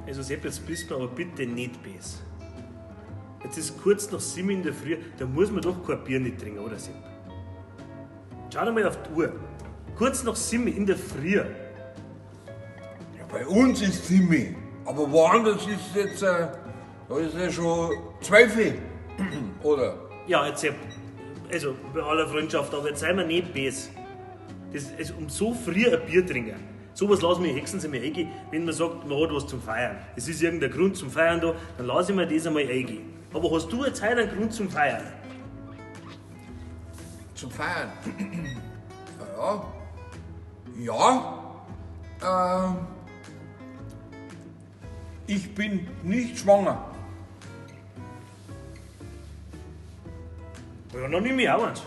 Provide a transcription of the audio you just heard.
Also Sepp, jetzt bist du mir aber bitte nicht böse. Jetzt ist kurz nach 7 in der Früh, da muss man doch kein Bier nicht trinken, oder Sepp? Schau doch mal auf die Uhr. Kurz nach 7 in der Früh. Ja, bei uns ist 7. Aber woanders ist jetzt, da ist ja schon 12, oder? Ja, jetzt Sepp, also bei aller Freundschaft, aber jetzt sei mir nicht böse. Das, also, um so früh ein Bier trinken, sowas lassen wir höchstens einmal eingehen, wenn man sagt, man hat was zum Feiern. Es ist irgendein Grund zum Feiern da, dann lasse ich mir das einmal eingehen. Aber hast du jetzt heute einen Grund zum Feiern? Zum Feiern? Ja. Ja. Ich bin nicht schwanger. Ja, dann nehme ich auch eins.